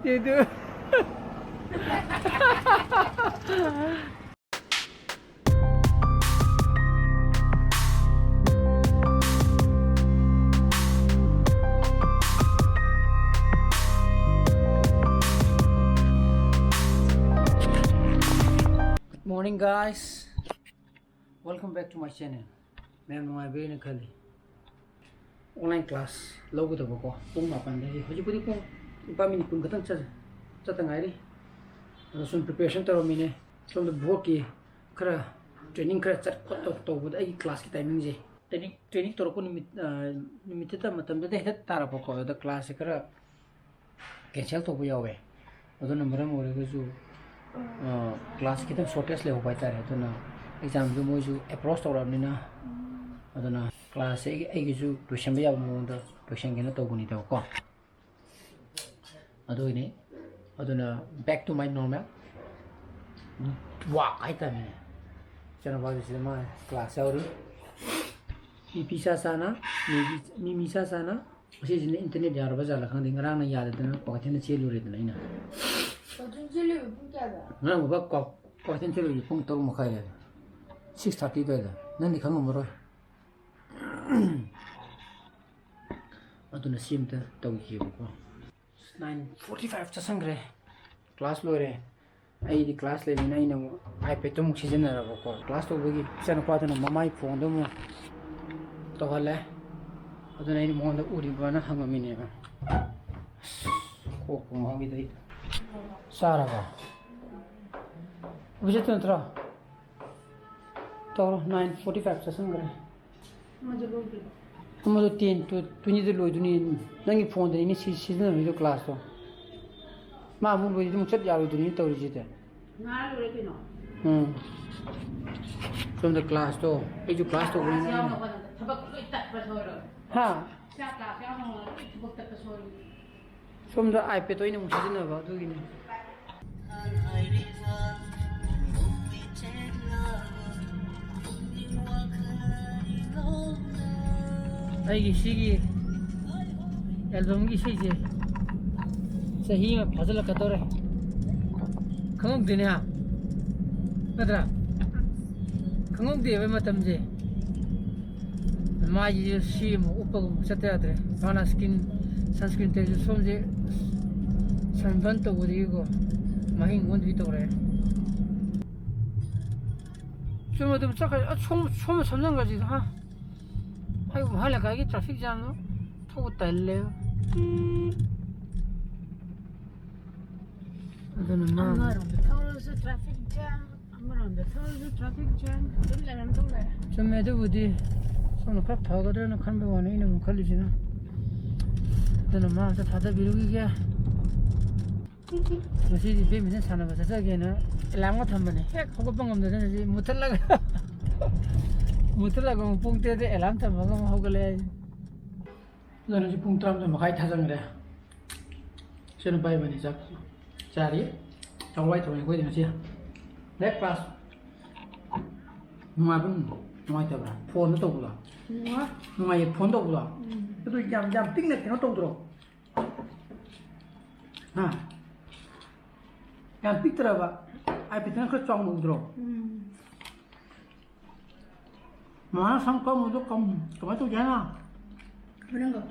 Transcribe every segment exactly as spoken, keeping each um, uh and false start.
They do. Good morning, guys. Welcome back to my channel. ꯃꯌꯥꯝ ꯅꯨꯡꯉꯥꯏꯕꯤꯔꯦꯅ ꯈꯜꯂꯤ꯫ Online class ꯂꯧꯒꯗꯕꯀꯣ, ꯄꯨꯡ ꯃꯥꯄꯟꯗꯒꯤ꯫ ꯍꯧꯖꯤꯛꯄꯨꯗꯤ ꯄꯨꯡ ꯅꯤꯄꯥ ꯃꯤꯅꯤꯠ ꯀꯨꯟ ꯈꯛꯇꯪ ꯆꯠ-, ꯆꯠꯇ ꯉꯥꯏꯔꯤ꯫ ꯑꯗꯣ ꯁꯨꯝ preparation ꯇꯧꯔꯝꯃꯤꯅꯦ꯫ ꯁꯣꯝꯗ ꯕꯣꯠꯀꯤ ꯈꯔ training ꯈꯔ ꯆꯠ ꯈꯣꯠ ꯇꯧ-, ꯇꯧꯕꯗ ꯑꯩꯒꯤ classꯀꯤ timingꯁꯦ, training, training ꯇꯧꯔꯛꯄ ꯅꯨꯃꯤꯠ, ꯑ, ꯅꯨꯃꯤꯠꯇꯨꯗ, ꯃꯇꯝꯗꯨꯗ ꯍꯦꯛꯇ ꯇꯥꯔꯛꯄꯀꯣ꯫ ꯑꯗꯨꯗ classꯁꯦ ꯈꯔ cancel ꯇꯧꯕ ꯌꯥꯎꯋꯦ꯫ ꯑꯗꯨꯅ ꯃꯔꯝ ꯑꯣꯏꯔꯒꯁꯨ, ꯑ, class ꯈꯤꯇꯪ shortage ꯂꯩꯍꯧꯕ ꯍꯥꯏꯇꯥꯔꯦ꯫ ꯑꯗꯨꯅ examꯁꯨ ꯃꯣꯏꯁꯨ approach ꯇꯧꯔꯛꯑꯕꯅꯤꯅ, ꯑꯗꯨꯅ classꯁꯦ ꯑꯩꯒꯤ, ꯑꯩꯒꯤꯁꯨ ꯂꯣꯏꯁꯤꯟꯕ ꯌꯥꯕ ꯃꯑꯣꯡꯗ ꯂꯣꯏꯁꯤꯟꯒꯦꯅ ꯇꯧꯕꯅꯤꯗꯀꯣ꯫ ꯑꯗꯨꯒꯤꯅꯤ꯫ ꯑꯗꯨꯅ back to my normal walk ꯍꯥꯏꯇꯥꯔꯦꯅꯦ꯫ ꯏꯆꯥꯅꯨꯄꯥꯁꯤꯗ ꯃꯥ class ꯌꯥꯎꯔꯤ꯫ ꯃꯤꯃꯤ ꯆꯥ ꯆꯥꯅ, ꯃꯤꯃꯤ, ꯃꯤꯃꯤ ꯆꯥ ꯆꯥꯅ꯫ ꯑꯁꯤꯁꯤꯅ internet ꯌꯥꯔꯕ ꯖꯥꯠꯂ ꯈꯪꯗꯦ, ꯉꯔꯥꯡꯅ ꯌꯥꯗꯗꯅ ꯀ꯭ꯋꯥꯀꯩꯊꯦꯜꯗ ꯆꯦꯜꯂꯨꯔꯦꯗꯅ ꯑꯩꯅ꯫ ꯀꯣꯆꯤꯡ ꯆꯦꯜꯂꯨꯏꯕ ꯄꯨꯡ ꯀꯌꯥꯗ? ꯉꯔꯥꯡ ꯕꯕꯥ ꯀ꯭ꯋꯥ-, ꯀ꯭ꯋꯥꯀꯩꯊꯦꯜ ꯆꯦꯜꯂꯨꯏꯁꯦ ꯄꯨꯡ ꯇꯔꯨꯛ ꯃꯈꯥꯏ ꯑꯗꯨꯋꯥꯏꯗ, six thirty ꯑꯗꯨꯋꯥꯏꯗ꯫ ꯅꯪꯗꯤ ꯈꯪꯉꯝꯃꯔꯣꯏ꯫ ꯑꯗꯨꯅ ꯁꯤ ꯑꯝꯇ ꯇꯧꯈꯤꯑꯕꯀꯣ꯫ Nine forty five ꯆꯠꯁꯟꯈ꯭ꯔꯦ꯫ Class ꯂꯣꯏꯔꯦ꯫ ꯑꯩꯗꯤ class ꯂꯩꯕꯅꯤꯅ ꯑꯩꯅ ꯑꯃꯨꯛ iPadꯇꯣ ꯑꯃꯨꯛ ꯁꯤꯖꯤꯟꯅꯔꯕꯀꯣ꯫ Class ꯇꯧꯕꯒꯤ ꯏꯆꯥꯅꯨꯄꯥꯗꯨꯅ ꯃꯃꯥꯏ phoneꯗꯣ ꯑꯃꯨꯛ ꯇꯧꯍꯜꯂꯦ꯫ ꯑꯗꯨꯅ ꯑꯩꯅ ꯃꯉꯣꯟꯗ ꯎꯔꯤꯕꯅ ꯍꯪꯉꯝꯃꯤꯅꯦꯕ꯫ ꯑꯁ, ꯀꯣꯛꯄꯨ ꯉꯥꯎꯏꯗ ꯑꯩ꯫ ꯆꯥꯔꯕ? ꯑꯣꯐꯤꯁ ꯆꯠꯇꯣꯏ ꯅꯠꯇ꯭ꯔꯣ? ꯇꯧꯔꯣ, nine forty five ꯆꯠꯁꯟꯈ꯭ꯔꯦ꯫ ꯑꯃꯗꯣ ꯂꯣꯏꯗ꯭ꯔꯤꯕꯣ? ꯑꯃꯗꯣ ten to twentyꯗ ꯂꯣꯏꯗꯣꯏꯅꯤ꯫ ꯅꯪꯒꯤ phoneꯗꯅꯤꯅꯦ ꯁꯤ ꯁꯤꯖꯤꯟꯅꯔꯤꯗꯣ classꯇꯣ꯫ ꯃꯥ ꯑꯃꯨꯛ ꯂꯣꯏꯗꯤ ꯑꯃꯨꯛ ꯆꯠ ꯌꯥꯔꯣꯏꯗꯣꯏꯅꯤ ꯇꯧꯔꯤꯁꯤꯗꯤ꯫ ꯉꯥꯏꯔ ꯂꯣꯏꯔꯦ ꯀꯩꯅꯣ꯫ ꯎꯝ꯫ ꯁꯣꯝꯗ classꯇꯣ, ꯑꯩꯁꯨ class ꯇꯧꯕꯅꯤꯅ꯫ Class ꯌꯥꯎꯅꯕ ꯍꯣꯠꯅꯕꯗ ꯊꯕꯛ ꯂꯣꯏ ꯇꯠꯄ ꯁꯣꯏꯔꯕꯅꯦ꯫ ꯍꯥ? ꯏꯆꯥ class ꯌꯥꯎꯅꯕ ꯍꯣꯠꯅꯕꯗ ꯂꯣꯏ ꯊꯕꯛ ꯇꯠꯄ ꯁꯣꯏꯔꯕꯅꯦ꯫ ꯁꯣꯝꯗ iPadꯇꯣ ꯑꯩꯅ ꯑꯃꯨꯛ ꯁꯤꯖꯤꯟꯅꯕ ꯑꯗꯨꯒꯤꯅꯤ꯫ ꯑꯩꯒꯤ ꯁꯤꯒꯤ albumꯒꯤ ꯏꯁꯩꯁꯦ ꯆꯍꯤ ꯑꯃ ꯐꯥꯖꯤꯜꯂꯛꯀꯗꯧꯔꯦ꯫ ꯈꯪꯍꯧꯗꯦꯅꯦ, ꯍꯥ? ꯅꯠꯇ꯭ꯔꯥ? ꯈꯪꯍꯧꯗꯦꯕ ꯃꯇꯝꯁꯦ꯫ ꯃꯥꯏꯁꯤꯁꯨ ꯁꯤ ꯑꯃꯨꯛ ꯎꯞꯄꯒ ꯑꯃꯨꯛ ꯆꯠꯇ ꯌꯥꯗ꯭ꯔꯦ꯫ ꯃꯥꯅ skin, sunscreen ꯇꯩꯔꯁꯨ ꯁꯣꯝꯁꯦ sunburn ꯇꯧꯕꯗꯒꯤꯀꯣ ꯃꯍꯤꯡ ꯑꯣꯟꯗꯕꯤ ꯇꯧꯔꯦ꯫ ꯆꯨꯝꯅ ꯑꯗꯨꯝ ꯆꯠꯈ꯭ꯔꯦ꯫ ꯑꯁ, ꯁꯣꯝ, ꯁꯣꯝꯗ ꯁꯝꯖꯟꯈ꯭ꯔꯁꯤꯗ, ꯍꯥ? ꯑꯩ ꯋꯥꯍꯜ ꯂꯩꯀꯥꯏꯒꯤ traffic jamꯗꯣ ꯊꯧꯕ ꯇꯜꯂꯦ꯫ ꯑꯗꯨꯅ ꯃꯥ ꯑꯃꯔꯣꯝꯗ ꯊꯧꯔꯁꯨ traffic jam, ꯑꯃꯔꯣꯝꯗ ꯊꯧꯔꯁꯨ traffic jam, ꯑꯗꯨꯝ ꯂꯩꯔꯝꯗꯧ ꯂꯩꯔꯦ꯫ ꯆꯨꯝꯃꯦ ꯑꯗꯨꯕꯨꯗꯤ꯫ ꯁꯣꯝꯅ ꯈꯔ ꯐꯒꯗ꯭ꯔꯥꯅ ꯈꯟꯕ ꯋꯥꯅꯤ ꯑꯩꯅ ꯑꯃꯨꯛ ꯈꯜꯂꯤꯁꯤꯅ꯫ ꯑꯗꯨꯅ ꯃꯥ ꯑꯝꯇ ꯊꯥꯗꯕꯤꯔꯨꯈꯤꯒꯦ꯫ ꯉꯁꯤꯗꯤ ꯕꯦꯠꯃꯤꯟꯇꯟ ꯁꯥꯟꯅꯕ ꯆꯠꯆꯒꯦꯅ alarmꯒ ꯊꯝꯕꯅꯦ꯫ ꯍꯦꯛ ꯍꯧꯒꯠꯄ ꯉꯝꯗꯗꯅ ꯁꯤ ꯃꯨꯠꯊꯠꯂꯒ, ꯃꯨꯠꯊꯠꯂꯒ ꯑꯃꯨꯛ ꯄꯨꯡ ꯇꯔꯦꯠꯇ alarm ꯊꯝꯃꯒ ꯑꯃꯨꯛ ꯍꯧꯒꯠꯂꯛꯑꯦ꯫ ꯑꯗꯨꯅ ꯍꯧꯖꯤꯛ ꯄꯨꯡ ꯇꯔꯥꯃꯥꯊꯣꯏ ꯃꯈꯥꯏ ꯊꯥꯖꯟꯈ꯭ꯔꯦ꯫ ꯏꯆꯟ ꯅꯨꯄꯥ ꯏꯕꯥꯅꯤ ꯆꯥꯛ ꯆꯥꯔꯤ꯫ ꯍꯋꯥꯏ ꯊꯣꯡꯉꯦ ꯑꯩꯈꯣꯏꯗꯤ ꯉꯁꯤ꯫ Breakfast꯫ ꯅꯨꯡꯉꯥꯏꯕ꯭ꯔꯥ? ꯅꯨꯡꯉꯥꯏꯇꯕ꯭ꯔꯥ? ꯐꯣꯟꯗ ꯇꯧꯕꯗꯣ? ꯅꯨꯡꯉꯥꯏ꯫ ꯅꯨꯡꯉꯥꯏꯌꯦ, ꯐꯣꯟ ꯇꯧꯕꯗꯣ? ꯎꯝ꯫ ꯑꯗꯨ ꯌꯥꯝ, ꯌꯥꯝ ꯄꯤꯛꯅ ꯀꯩꯅꯣ ꯇꯧꯗ꯭ꯔꯣ? ꯍꯥ? ꯌꯥꯝ ꯄꯤꯛꯇ꯭ꯔꯕ? iPadꯇꯅ ꯈꯔ ꯆꯥꯎꯅ ꯎꯗ꯭ꯔꯣ? ꯎꯝ꯫ ꯃꯃꯥ ꯁꯝ ꯀꯛꯅꯕꯗꯣ ꯀꯝ-, ꯀꯃꯥꯏꯅ ꯇꯧꯁꯦ ꯍꯥꯏꯅꯣ? ꯍꯣꯔꯦꯟ ꯀꯛ꯫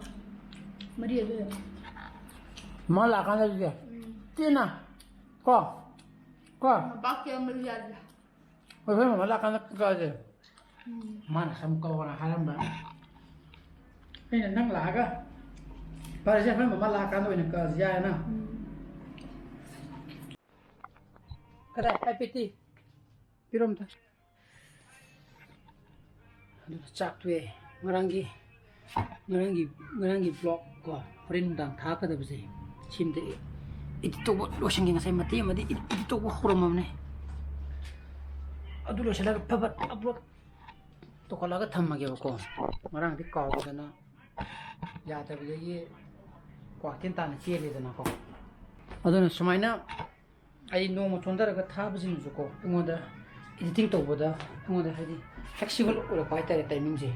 ꯃꯔꯤ ꯑꯗꯨ ꯌꯥꯏ꯫ ꯃꯥ ꯂꯥꯛꯀꯥꯟꯗ ꯑꯗꯨꯗꯤ꯫ ꯎꯝ꯫ ꯇꯦꯟꯅ꯫ ꯀꯣ? ꯀꯣ? ꯃꯄꯥꯛ ꯀꯌꯥ ꯃꯔꯤ ꯌꯥꯗꯦ꯫ ꯍꯣꯏ, ꯍꯣꯏ, ꯃꯃꯥ ꯂꯥꯛꯀꯥꯟꯗ ꯀꯛꯑꯁꯦ꯫ ꯎꯝ꯫ ꯃꯥꯅ ꯁꯝ ꯀꯛꯑꯣꯅ ꯍꯥꯏꯔꯝꯕ꯫ ꯑꯩꯅ ꯅꯪ ꯂꯥꯛꯑꯒ, ꯐꯔꯦꯁꯦ, ꯑꯩꯈꯣꯏ ꯃꯃꯥ ꯂꯥꯛꯑꯀꯥꯟꯗ ꯑꯣꯏꯅ ꯀꯛꯑꯁꯤ ꯌꯥꯔꯦꯅ꯫ ꯎꯝ꯫ ꯀꯗꯥꯏ? iPadꯇꯤ? ꯄꯤꯔꯣ ꯑꯝꯇ꯫ ꯑꯗꯨꯅ ꯆꯥꯛ ꯇꯣꯛꯑꯦ꯫ ꯉꯔꯥꯡꯒꯤ, ꯉꯔꯥꯡꯒꯤ, ꯉꯔꯥꯡꯒꯤ vlog ꯀꯣ, ꯍꯣꯔꯦꯟ ꯅꯨꯡꯗꯥꯡ ꯊꯥꯔꯛꯀꯗꯕꯁꯦ, ꯁꯤꯝꯇ edit ꯇꯧꯕ ꯂꯣꯏꯁꯟꯒꯦ꯫ ꯉꯁꯥꯏ ꯃꯇꯦꯛ ꯑꯃꯗꯤ edit, edit ꯇꯧꯕ ꯍꯧꯔꯝꯃꯕꯅꯦ꯫ ꯑꯗꯨ ꯂꯣꯏꯁꯤꯜꯂꯒ ꯐꯠ ꯐꯠ upload ꯇꯧꯈꯠꯂꯒ ꯊꯝꯃꯒꯦꯕꯀꯣ꯫ ꯉꯔꯥꯡꯗꯤ ꯀꯥꯎꯗꯅ ꯌꯥꯗꯕꯗꯒꯤ ꯀ꯭ꯋꯥꯀꯩꯊꯦꯜ ꯇꯥꯟꯅ ꯆꯦꯜꯂꯦꯗꯅꯀꯣ꯫ ꯑꯗꯨꯅ ꯁꯨꯃꯥꯏꯅ ꯑꯩ ꯅꯣꯡꯃ ꯆꯣꯟꯊꯔꯒ ꯊꯥꯕꯁꯤꯅꯁꯨꯀꯣ, ꯑꯩꯉꯣꯟꯗ editing ꯇꯧꯕꯗ ꯑꯩꯉꯣꯟꯗ ꯍꯥꯏꯗꯤ flexible ꯑꯣꯏꯔꯛꯄ ꯍꯥꯏꯇꯥꯔꯦ, timingꯁꯦ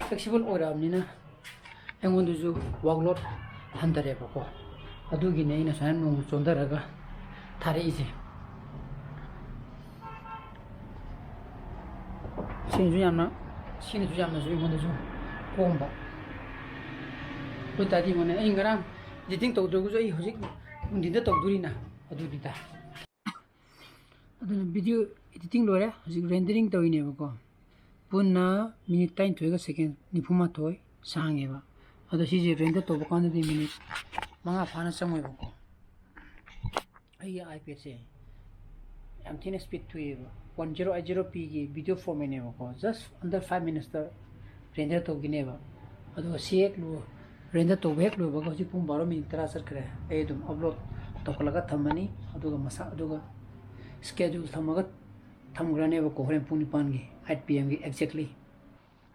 flexible ꯑꯣꯏꯔꯛꯑꯕꯅꯤꯅ ꯑꯩꯉꯣꯟꯗꯁꯨ workload ꯍꯟꯊꯔꯦꯕꯀꯣ꯫ ꯑꯗꯨꯒꯤꯅꯦ ꯑꯩꯅ ꯁꯨꯃꯥꯏꯅ ꯅꯣꯡ ꯆꯣꯟꯊꯔꯒ ꯊꯥꯔꯛꯏꯁꯦ꯫ ꯁꯤꯅꯁꯨ ꯌꯥꯝꯅ, ꯁꯤꯅꯁꯨ ꯌꯥꯝꯅꯁꯨ ꯑꯩꯉꯣꯟꯗꯁꯨ ꯀꯣꯝꯕ꯫ ꯑꯗꯨ ꯇꯥꯔꯗꯤ ꯑꯩꯉꯣꯟꯗ, ꯑꯩ ꯉꯔꯥꯡ editing ꯇꯧꯗ꯭ꯔꯒꯁꯨ ꯑꯩ ꯍꯧꯖꯤꯛ ꯅꯨꯡꯊꯤꯟꯗ ꯇꯧꯗꯣꯔꯤꯅ ꯑꯗꯨꯅꯤꯗ꯫ ꯑꯗꯨꯅ video editing ꯂꯣꯏꯔꯦ, ꯍꯧꯖꯤꯛ rendering ꯇꯧꯔꯤꯅꯦꯕꯀꯣ꯫ ꯄꯨꯟꯅ minute ꯇꯔꯥꯅꯤꯊꯣꯏꯒ second ꯅꯤꯐꯨꯃꯥꯊꯣꯏ ꯁꯥꯡꯉꯦꯕ꯫ ꯑꯗꯣ ꯁꯤꯁꯦ render ꯇꯧꯕ ꯀꯥꯟꯗꯗꯤ minute ꯃꯉꯥ ꯐꯥꯅ ꯆꯪꯉꯣꯏꯕꯀꯣ꯫ ꯑꯩꯒꯤ iPadꯁꯦ ꯌꯥꯝ ꯊꯤꯅ speed ꯊꯨꯏꯌꯦꯕ꯫ One zero eight zero Pꯒꯤ video formatꯅꯦꯕꯀꯣ, just under five minutesꯇ render ꯇꯧꯈꯤꯅꯦꯕ꯫ ꯑꯗꯨꯒ ꯁꯤ ꯍꯦꯛ ꯂꯣꯏ-, render ꯇꯧꯕ ꯍꯦꯛ ꯂꯣꯏꯕꯒ ꯍꯧꯖꯤꯛ ꯄꯨꯡ ꯕꯥꯔꯣ minute ꯇꯔꯥ ꯆꯠꯈ꯭ꯔꯦ꯫ ꯑꯩ ꯑꯗꯨꯝ upload ꯇꯧꯈꯠꯂꯒ ꯊꯝꯃꯅꯤ꯫ ꯑꯗꯨꯒ ꯃꯁꯥ, ꯑꯗꯨꯒ schedule ꯊꯝꯃꯒ ꯊꯝꯈ꯭ꯔꯅꯦꯕꯀꯣ, ꯍꯣꯔꯦꯟ ꯄꯨꯡ ꯅꯤꯄꯥꯟꯒꯤ, eight P Mꯒꯤ exactly꯫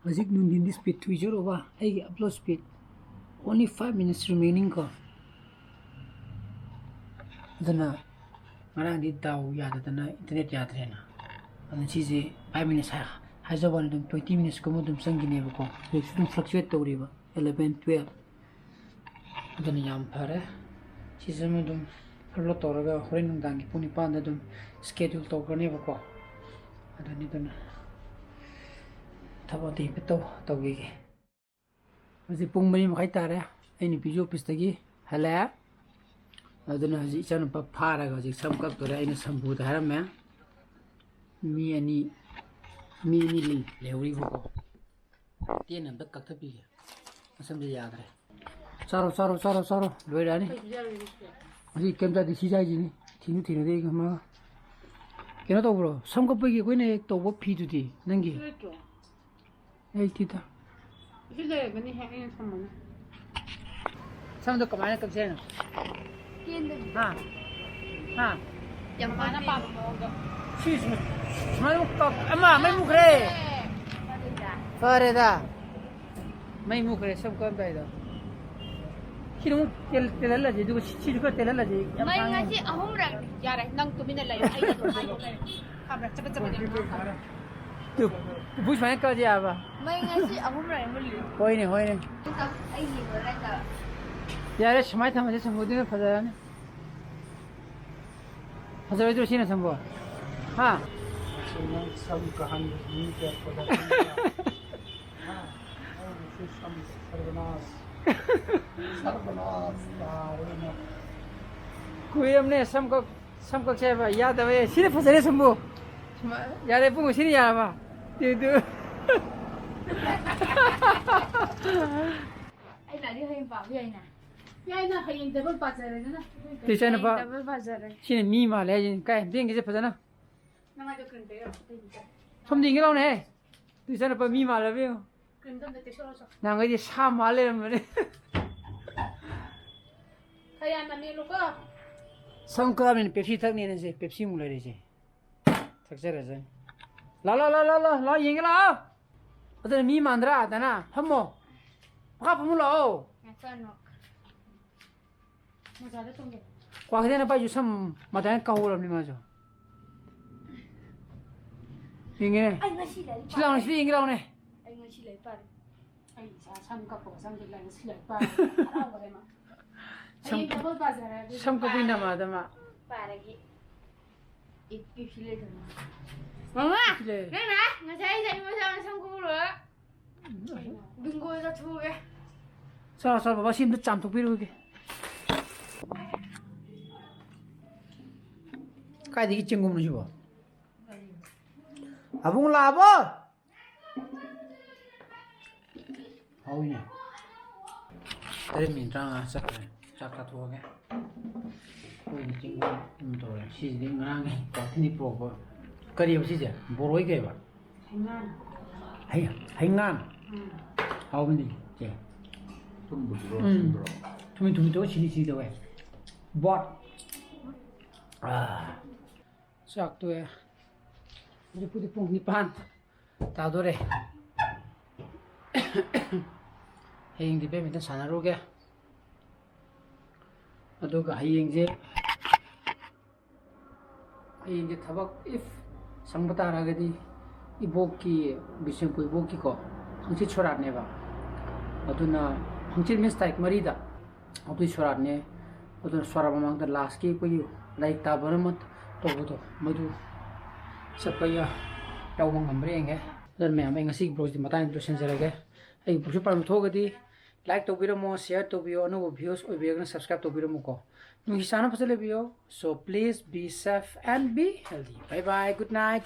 ꯍꯧꯖꯤꯛ ꯅꯨꯡꯊꯤꯟꯗꯤ speed ꯊꯨꯏꯖꯔꯨꯕ, ꯑꯩꯒꯤ upload speed only five minutes remaining ꯀꯣ꯫ ꯑꯗꯨꯅ ꯉꯔꯥꯡꯗꯤ ꯗꯥꯎ ꯌꯥꯗꯗꯅ internet ꯌꯥꯗ꯭ꯔꯦꯅ꯫ ꯑꯗꯨꯅ ꯁꯤꯁꯦ five minutes ꯍꯥꯏ-, ꯍꯥꯏꯖꯕ ꯋꯥꯅꯤ, ꯑꯗꯨꯝ twenty minutesꯀꯨꯝꯕ ꯑꯗꯨꯝ ꯆꯪꯈꯤꯅꯦꯕꯀꯣ꯫ ꯍꯧꯖꯤꯛꯁꯨ ꯑꯗꯨꯝ fluctuate ꯇꯧꯔꯤꯕ, eleven, twelve꯫ ꯑꯗꯨꯅ ꯌꯥꯝ ꯐꯔꯦ꯫ ꯁꯤꯁꯤꯃ ꯑꯗꯨꯝ upload ꯇꯧꯔꯒ ꯍꯣꯔꯦꯟ ꯅꯨꯡꯗꯥꯡꯒꯤ ꯄꯨꯡ ꯅꯤꯄꯥꯟꯗ ꯑꯗꯨꯝ schedule ꯇꯧꯈ꯭ꯔꯅꯦꯕꯀꯣ꯫ ꯑꯗꯨꯅꯤ, ꯑꯗꯨꯅ ꯊꯕꯛ ꯑꯇꯩ ꯑꯝꯇ ꯇꯧ-, ꯇꯧꯈꯤꯒꯦ꯫ ꯍꯧꯖꯤꯛ ꯄꯨꯡ ꯃꯔꯤ ꯃꯈꯥꯏ ꯇꯥꯔꯦ꯫ ꯑꯩ ꯅꯨꯄꯤꯁꯨ officeꯇꯒꯤ ꯍꯜꯂꯛꯑꯦ꯫ ꯑꯗꯨꯅ ꯍꯧꯖꯤꯛ ꯏꯆꯥꯅꯨꯄꯥ ꯐꯥꯔꯒ ꯍꯧꯖꯤꯛ ꯁꯝ ꯀꯛꯇꯣꯔꯦ꯫ ꯑꯩꯅ ꯁꯝꯄꯨꯗ ꯍꯥꯏꯔꯝꯃꯦ꯫ ꯃꯤ ꯑꯅꯤ, ꯃꯤ ꯑꯅꯤ ꯂꯩ-, ꯂꯩꯍꯧꯔꯤꯕꯀꯣ꯫ ꯇꯦꯟꯅ ꯑꯝꯇ ꯀꯛꯊꯠꯄꯤꯒꯦ꯫ ꯃꯁꯝꯁꯦ ꯌꯥꯗ꯭ꯔꯦ꯫ ꯆꯥꯔꯣ, ꯆꯥꯔꯣ, ꯆꯥꯔꯣ, ꯆꯥꯔꯣ꯫ ꯂꯣꯏꯔꯛꯑꯅꯤ꯫ ꯍꯧꯖꯤꯛ ꯀꯩꯝ ꯆꯥꯗꯦ꯫ ꯁꯤ ꯆꯥꯏꯁꯤꯅꯤ꯫ ꯊꯤꯅꯨ ꯊꯤꯅꯨꯗꯤ ꯑꯩ ꯀꯃ-, ꯀꯩꯅꯣ ꯇꯧꯕ꯭ꯔꯣ? ꯁꯝ ꯀꯛꯄꯒꯤ ꯑꯩꯈꯣꯏꯅ ꯍꯦꯛ ꯇꯧꯕ ꯐꯤꯗꯨꯗꯤ ꯅꯪꯒꯤ? ꯁꯤ ꯂꯩꯇ꯭ꯔꯣ? ꯂꯩꯇꯦꯗ꯫ ꯁꯤ ꯂꯩꯔꯒꯅꯤ ꯍꯦꯛ ꯑꯩꯅ ꯊꯝꯕꯅꯦ꯫ ꯁꯝꯗꯣ ꯀꯃꯥꯏꯅ ꯀꯛꯁꯦ ꯍꯥꯏꯅꯣ? ꯇꯦꯟꯗꯕꯤꯗ꯫ ꯍꯥ? ꯍꯥ? ꯌꯥꯝ ꯃꯥꯅ ꯄꯥꯝꯕ ꯃꯑꯣꯡꯗ꯫ ꯁꯤ ꯁꯨꯃꯥꯏꯅ ꯀꯛ-, ꯑꯃ ꯃꯩ ꯃꯨꯠꯈ꯭ꯔꯦ꯫ ꯐꯔꯦꯗ꯫ ꯃꯩ ꯃꯨꯠꯈ꯭ꯔꯦ ꯁꯝ ꯀꯛꯑꯝꯗꯥꯏꯗ꯫ ꯁꯤꯗ ꯑꯃꯨꯛ ꯇꯦꯜ-, ꯇꯦꯜꯍꯜꯂꯁꯤ, ꯑꯗꯨꯒ ꯁꯤ-, ꯁꯤꯁꯨ ꯈꯔ ꯇꯦꯜꯍꯜꯂꯁꯤ꯫ ꯌꯥꯝ ꯃꯩ ꯁꯥꯡꯉꯦ꯫ ꯉꯁꯤ ꯑꯍꯨꯝꯔꯛ꯫ ꯌꯥꯔꯦ, ꯅꯪ ꯇꯨꯃꯤꯟꯅ ꯂꯩꯌꯨ, ꯑꯩ ꯑꯗꯨꯝ ꯍꯥꯏꯒꯦ꯫ ꯈꯪꯕ꯭ꯔꯥ? ꯆꯕꯠ ꯆꯕꯠ ꯌꯥꯝ ꯉꯥꯡꯉꯛꯀꯅꯨ꯫ ꯇꯨ, ꯄꯨꯄꯨ ꯁꯨꯃꯥꯏꯅ ꯀꯛꯑꯗꯤ ꯌꯥꯔꯕ? ꯃꯩ ꯉꯁꯤ ꯑꯍꯨꯝꯔꯛ ꯃꯨꯠꯂꯤ꯫ ꯍꯣꯏꯅꯦ, ꯍꯣꯏꯅꯦ꯫ ꯑꯩ ꯌꯦꯡꯉꯨꯔꯦ ꯍꯥꯏꯇꯥꯔꯦ꯫ ꯌꯥꯔꯦ, ꯁꯨꯃꯥꯏꯅ ꯊꯝꯃꯁꯦ, ꯁꯝꯕꯨꯗꯨꯅ ꯐꯖꯔꯅꯤ꯫ ꯐꯖꯔꯣꯏꯗ꯭ꯔꯣ ꯁꯤꯅ ꯁꯝꯕꯨ? ꯍꯥ? ꯅꯪ ꯁꯝ ꯀꯛꯍꯟꯕꯁꯤ ꯃꯤ ꯀꯌꯥ ꯄꯣꯊꯥ? ꯍꯥ? ꯑꯩꯒꯤꯁꯨ ꯁꯝ ꯁꯔꯕꯅꯥꯁ꯫ ꯁꯔꯕꯅꯥꯁ ꯇꯥꯔꯦꯅ꯫ ꯀꯨꯏꯔꯕꯅꯦ ꯁꯝ ꯀꯛ-, ꯁꯝ ꯀꯛꯁꯦ ꯍꯥꯏꯕ, ꯌꯥꯗꯕ꯫ ꯁꯤꯅ ꯐꯖꯔꯦ ꯁꯝꯕꯨ꯫ ꯁꯨꯃꯥꯏ-, ꯌꯥꯔꯦ ꯏꯕꯨꯡꯉꯣ, ꯁꯤꯅ ꯌꯥꯔꯕ? Two, two. ꯑꯩ ꯂꯥꯏꯔꯤꯛ ꯍꯌꯦꯡ ꯄꯥꯕ ꯌꯥꯏꯅ꯫ ꯌꯥꯏꯅ, ꯍꯌꯦꯡ ꯗꯕꯜ ꯄꯥꯖꯔꯦꯗꯅ꯫ ꯇꯨ ꯏꯆꯥꯅꯨꯄꯥ꯫ ꯍꯌꯦꯡ ꯗꯕꯜ ꯄꯥꯖꯔꯦ꯫ ꯁꯤꯅ ꯃꯤ ꯃꯥꯜꯂꯦ ꯍꯥꯏꯁꯤꯅꯤ꯫ ꯀꯥꯏ ꯑꯝꯇ ꯌꯦꯡꯒꯦꯁꯦ ꯐꯖꯅ꯫ ꯅꯃꯥꯏꯗꯣ ꯀꯔꯤꯝ ꯇꯩꯔꯣ, ꯑꯇꯩꯗꯤ ꯇꯩ-, ꯁꯣꯝꯗ ꯌꯦꯡꯒꯦ ꯂꯥꯎꯅꯦ꯫ ꯇꯨ ꯏꯆꯥꯅꯨꯄꯥ ꯃꯤ ꯃꯥꯜꯂꯕ ꯌꯦꯡꯉꯣ꯫ ꯀꯔꯤꯝꯇ ꯑꯝꯇ ꯇꯩꯁꯜꯂꯣ ꯆꯣ꯫ ꯅꯍꯥꯟꯈꯩꯗꯤ ꯁꯥ ꯃꯥꯜ ꯂꯩꯔꯝꯕꯅꯦ꯫ ꯈꯔ ꯌꯥꯝꯅ ꯃꯦꯠꯂꯨꯀꯣ꯫ ꯁꯝ ꯀꯛꯑꯕꯅꯤꯅ ꯄꯦꯞꯁꯤ ꯊꯛꯅꯦꯅ ꯁꯦ, ꯄꯦꯞꯁꯤ ꯑꯃꯨꯛ ꯂꯩꯔꯛꯏꯁꯦ꯫ ꯊꯛꯆꯔꯁꯅꯤ꯫ ꯂꯥ, ꯂꯥ, ꯂꯥ, ꯂꯥ, ꯂꯥ, ꯂꯥ, ꯌꯦꯡꯒꯦ ꯂꯥꯛꯑꯣ꯫ ꯑꯗꯨꯅ ꯃꯤ ꯃꯥꯟꯗ꯭ꯔꯥ? ꯗꯅꯥ, ꯐꯝꯃꯣ꯫ ꯃꯈꯥ ꯐꯝꯃꯨ ꯂꯥꯛꯑꯣ꯫ ꯉꯥꯏꯈꯣ, ꯅꯣꯛ꯫ ꯃꯣꯖꯥꯗ ꯇꯣꯡꯒꯦ꯫ ꯀ꯭ꯋꯥ ꯀꯩꯊꯦꯜ ꯅꯨꯄꯥꯁꯨ ꯁꯝ ꯃꯇꯥꯏꯅ ꯀꯥꯍꯧꯔꯕꯅꯤ ꯃꯥꯁꯨ꯫ ꯌꯦꯡꯒꯦꯅꯦ꯫ ꯑꯩ ꯉꯁꯤ ꯂꯥꯏꯔꯤꯛ ꯁꯤ ꯂꯥꯎꯅꯦ, ꯄꯥ-, ꯁꯤꯗ ꯌꯦꯡꯒꯦ ꯂꯥꯎꯅꯦ꯫ ꯑꯩ ꯉꯁꯤ ꯂꯥꯏꯔꯤꯛ ꯄꯥꯔꯦ꯫ ꯑꯩ ꯏꯆꯥ ꯁꯝ ꯀꯛꯄꯒ ꯆꯪꯗꯦ, ꯂꯥꯏꯔꯤꯛ ꯉꯁꯤ ꯂꯥꯏꯔꯤꯛ ꯄꯥꯔꯦ꯫ ꯍꯔꯥꯎꯕꯅꯦ ꯃꯥ꯫ ꯁꯝ, ꯍꯌꯦꯡ ꯊꯕꯛ ꯄꯥꯖꯔꯦ, ꯑꯗꯨꯗꯤ ꯁꯝ ꯀꯛꯄꯩ ꯄꯥꯔꯒꯦ꯫ ꯅꯃꯥꯗ ꯃꯥ꯫ ꯄꯥꯔꯒꯦ꯫ ꯑꯦ, ꯄꯦꯞꯁꯤ ꯂꯩꯗꯅ꯫ ꯃꯃꯥ! ꯄꯦꯞꯁꯤ ꯂꯩ꯫ ꯅꯪꯅ ꯉꯁꯥꯏ ꯏꯆꯥ ꯏꯃꯣ ꯁꯝ ꯀꯛꯎꯔꯣ? ꯕꯤꯡꯒꯣ ꯆꯠꯊꯣꯛꯎꯒꯦ꯫ ꯆꯥꯎ, ꯆꯥꯎ, ꯕꯕꯥ ꯁꯤ ꯑꯝꯇ ꯆꯥꯝꯊꯣꯛꯄꯤꯔꯨꯒꯦ꯫ ꯀꯥꯏꯗꯒꯤ ꯆꯦꯡꯒꯨꯝꯅꯣ ꯁꯤꯕꯣ? ꯑꯕꯨꯡ ꯂꯥꯛꯑꯕꯣ? ꯍꯥꯎꯏꯅꯦ꯫ ꯇꯔꯦꯠ ꯃꯤꯅꯤꯠ ꯇꯔꯥꯃꯉꯥ ꯆꯠꯈ꯭ꯔꯦ꯫ ꯆꯥꯛ ꯆꯥꯊꯣꯛꯑꯒꯦ꯫ ꯑꯩꯈꯣꯏꯒꯤ ꯆꯤꯡꯒꯨꯝ ꯑꯗꯨꯝ ꯇꯧꯔꯦ꯫ ꯁꯤꯁꯤꯗꯤ ꯉꯔꯥꯡꯒꯤ ꯀ꯭ꯋꯥꯊꯤꯅꯤ ꯄꯨꯔꯛꯄ꯫ ꯀꯔꯤꯕ ꯁꯤꯁꯦ? ꯕꯣꯔꯣꯏ ꯀꯩꯕ? ꯍꯩꯉꯥꯟ꯫ ꯍꯩ-, ꯍꯩꯉꯥꯟ? ꯎꯝ꯫ ꯍꯥꯎꯕꯅꯤ, ꯆꯦ꯫ ꯊꯨꯝꯕꯗꯨꯔꯣ, ꯎꯝ꯫ ꯁꯤꯟꯕꯔꯣ? ꯊꯨꯝꯂꯤ ꯊꯨꯝꯂꯤ ꯇꯧꯋꯦ, ꯁꯤꯂꯤ ꯁꯤꯂꯤ ꯇꯧꯋꯦ꯫ ꯕꯣꯠ꯫ ꯑꯥ꯫ ꯆꯥꯛ ꯇꯣꯛꯑꯦ꯫ ꯍꯧꯖꯤꯛꯄꯨꯗꯤ ꯄꯨꯡ ꯅꯤꯄꯥꯟ ꯇꯥꯗꯣꯔꯦ꯫ ꯍꯌꯦꯡꯗꯤ badminton ꯁꯥꯟꯅꯔꯨꯒꯦ꯫ ꯑꯗꯨꯒ ꯍꯌꯦꯡꯁꯦ, ꯍꯌꯦꯡꯁꯦ ꯊꯕꯛ if ꯁꯪꯕ ꯇꯥꯔꯒꯗꯤ ꯏꯕꯣꯛꯀꯤ, ꯕꯤꯁꯦꯝꯄꯨꯔ ꯏꯕꯣꯛꯀꯤꯀꯣ, ꯍꯪꯆꯤꯠ ꯁꯣꯔꯥꯠꯅꯦꯕ꯫ ꯑꯗꯨꯅ ꯍꯪꯆꯤꯠ means ꯇꯥꯔꯤꯛ ꯃꯔꯤꯗ꯫ ꯑꯗꯨꯏ ꯁꯣꯔꯥꯠꯅꯦ꯫ ꯑꯗꯨꯅ ꯁꯣꯔꯥꯠ ꯃꯃꯥꯡꯗ ꯂꯥꯁꯀꯤ ꯑꯩꯈꯣꯏꯒꯤ ꯂꯥꯏꯔꯤꯛ ꯇꯥꯕ ꯑꯃ ꯇꯧꯕꯗꯣ, ꯃꯗꯨ ꯆꯠꯄ ꯌꯥ-, ꯌꯥꯎꯕ ꯉꯝꯕ꯭ꯔꯥ ꯌꯦꯡꯒꯦ꯫ ꯑꯗꯨꯅ ꯃꯌꯥꯝ, ꯑꯩ ꯉꯁꯤꯒꯤ vlogꯁꯤꯗꯤ ꯃꯇꯥꯡꯗ ꯂꯣꯏꯁꯤꯟꯖꯔꯒꯦ꯫ ꯑꯩꯒꯤ vlogꯁꯤ ꯄꯥꯝꯕ ꯊꯣꯛꯑꯒꯗꯤ like ꯇꯧꯕꯤꯔꯝꯃꯣ, share ꯇꯧꯕꯤꯌꯣ, ꯑꯅꯧꯕ views ꯑꯣꯏꯕꯤꯔꯒꯅ subscribe ꯇꯧꯕꯤꯔꯝꯃꯨꯀꯣ꯫ ꯅꯨꯡꯁꯤ ꯆꯥꯟꯅ ꯐꯖꯅ ꯂꯩꯕꯤꯌꯣ꯫ So please be safe and be healthy. Bye bye, good night.